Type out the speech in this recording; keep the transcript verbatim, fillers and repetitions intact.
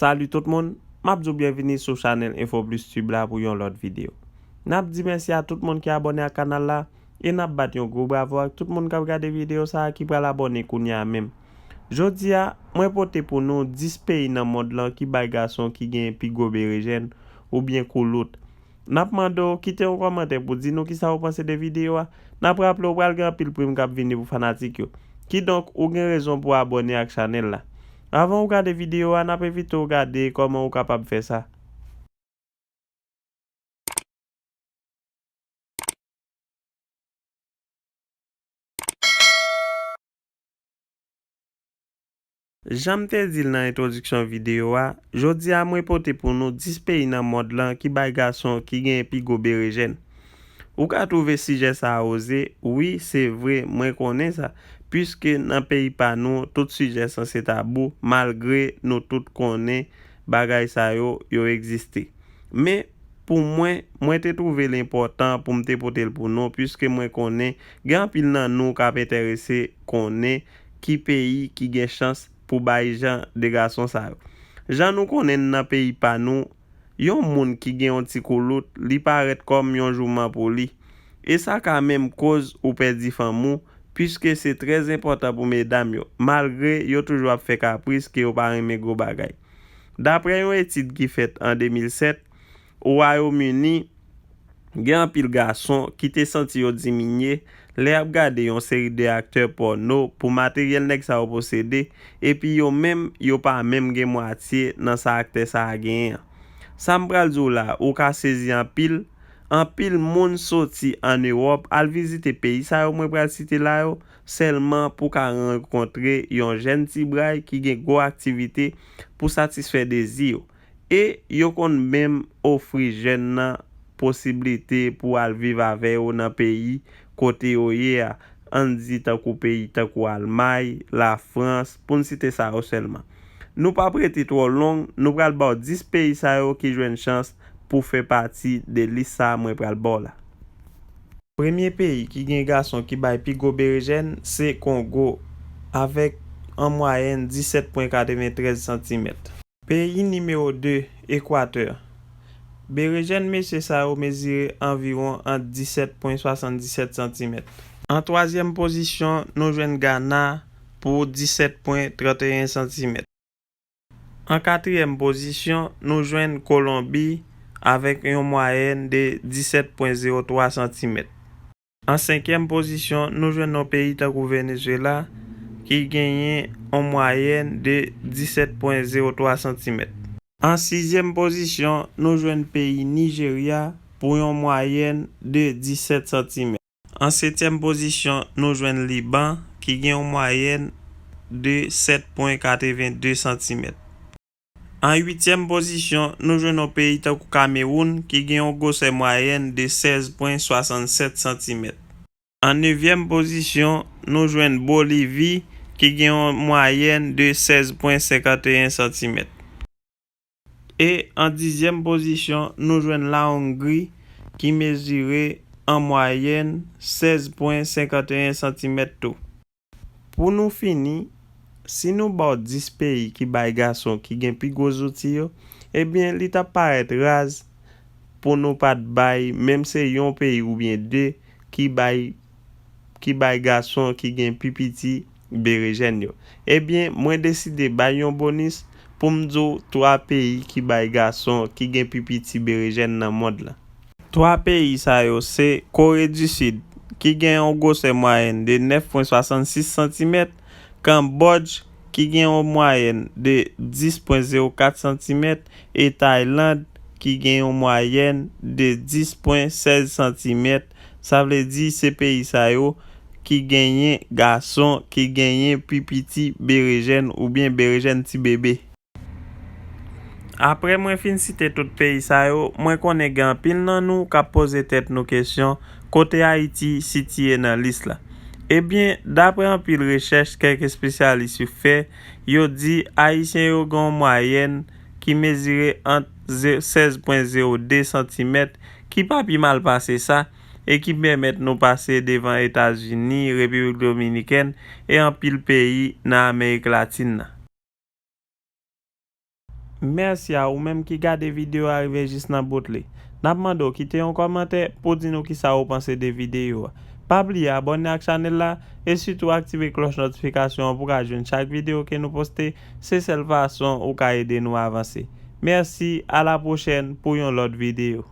Salut tout moun, m ap di w byenvini sou chanèl Info Plus Tube la pou yon lòt videyo. N ap di mèsi a tout moun ki abòne ak kanal la, e n ap bat yon gwo bravo ak tout moun k ap gade videyo sa a ki pral abòne kounye a menm. Jodi a, mwen pote pou nou dis peyi nan mond lan ki bay gason ki gen pi gwo berejèn oubyen koulout. N ap mande w kite yon kòmantè pou di nou kisa ou panse de videyo a. N ap raple w pral gen anpil prim k ap vini pou fanatik yo. Kidonk, ou gen rezon pou abòne ak chanèl la. Avan ou gade videyo a, n ap envite w gade kòman ou kapab fè sa. Jan m te di l nan entwodiksyon videyo a, jodi a mwen pote pou nou dis peyi nan mond lan ki bay gason ki gen pi gwo berejèn. Ou ka twouve sijè sa a oze, wi, se vre, mwen konnen sa, piske nan peyi pa nou, tout sijè sanse tabou, malgre nou tout konnen bagay sa yo, yo egziste. Men, pou mwen, mwen te twouve l enpòtan pou m te pote l pou nou, piske mwen konnen gen anpil nan nou k ap enterese konnen ki peyi ki gen chans pou bay jan de gason sa yo. Jan nou konnen n nan peyi pa nou, yon moun ki gen yon ti koulout, li parèt kòm yon jouman pou li. E sa ka menm koz ou pèdi fanm ou, piske se trè enpòtan pou medam yo, malgre yo toujou ap fè kapris ke yo pa renmen gwo bagay. Daprè yon etid ki fèt an de mil sèt, o Wayòm Ini, gen anpil gason ki te santi yo diminye lè y ap gade yon seri de aktè pòno pou materyèl nèg sa yo posede, epi yo menm, yo pa menm gen mwatye nan sa aktè sa a genyen an. Sa m pral di w la, ou ka sezi anpil. Anpil moun soti ann Ewòp al vizite peyi sa yo mwen pral site la yo, sèlman pou ka rankontre yon jèn ti bray ki gen gwo aktivite pou satisfè dezi yo. E yo konn menm ofri jèn nan posiblite pou al viv avè yo nan peyi kote yo ye a, ann di tankou peyi tankou Almay, Lafrans, pou n site sa yo sèlman. Nou p ap rete twò long, nou pral ba w dis peyi sa yo ki jwenn chans pou fè pati de lis sa a mwen pral ba w la. Premye peyi ki gen gason ki bay pi gwo berejèn se Kongo, avèk an mwayèn disèt pwen katreventrèz santimèt. Peyi nimewo de, Ekwatè. Berejèn mesye sa yo mezire anviwon ant disèt pwen swasanndisèt santimèt. An twazyèm pozisyon, nou jwenn Gana pou disèt pwen tranteyen santimèt. An katriyèm pozisyon, nou jwenn Kolonbi avèk yon mwayèn de disèt pwen zewo twa santimèt. An senkyèm pozisyon, nou jwenn yon peyi tankou Venezuela ki genyen yon mwayèn de disèt pwen zewo twa santimèt. An sizyèm pozisyon, nou jwenn peyi Nijerya pou yon mwayèn de disèt santimèt. An setyèm pozisyon, nou jwenn Liban ki gen yon mwayèn de sèt pwen katrevenndi santimèt. An uityèm pozisyon, nou jwenn yon peyi tankou Kamewoun ki gen yon gwosè mwayèn de sèz pwen swasannsèt santimèt. An nevyèm pozisyon, nou jwenn Bolivi ki gen yon mwayèn de sèz pwen senkanteyen santimèt. E an dizyèm pozisyon, nou jwenn Lahongri ki mezire an mwayèn sèz pwen senkanteyen santimèt tou. Pou nou fini, si nou ba w dis peyi ki bay gason ki gen pi gwo zouti yo, ebyen, li t ap parèt raz pou nou pa t bay menm se yon peyi oubyen de ki bay, ki bay gason ki gen pi piti berejèn yo. Ebyen, mwen deside bay yon bonis pou m di w twa peyi ki bay gason ki gen pi piti berejèn nan mond lan. Twa peyi sa yo se Kore di Sid, ki gen yon gwosè mwayèn de nèf pwen swasannsis santimèt, Kanbòdj, ki gen yon mwayèn de dis pwen zewo kat santimèt, e Tayland, ki gen yon mwayèn de dis pwen sèz santimèt. Sa vle di se peyi sa yo ki genyen gason ki genyen pi piti berejèn oubyen berejèn ti bebe. Apre mwen fin site tout peyi sa yo, mwen konnen gen anpil nan nou k ap poze tèt nou kesyon, kote Ayiti sitiye nan lis la? Ebyen, daprè anpil rechèch kèk espesyalis yo fè, yo di Ayisyen yo gen yon mwayèn ki mezire ant ze-, sèz pwen zewo de santimèt, ki pa pi mal pase sa, e ki pèmèt nou pase devan Etazini, Repiblik Dominikèn, e anpil peyi nan Amerik Latin nan. Mèsi a ou menm ki gade videyo a rive jis nan bout li. N ap mande w kite yon kòmantè pou di nou kisa ou panse de videyo a. Pa bliye abòne ak chanèl la e sitou aktive klòch notifikasyon an pou w ka jwenn chak videyo ke nou poste. Se sèl fason ou ka ede nou avanse. Mèsi, a la pwochèn pou yon lòt videyo.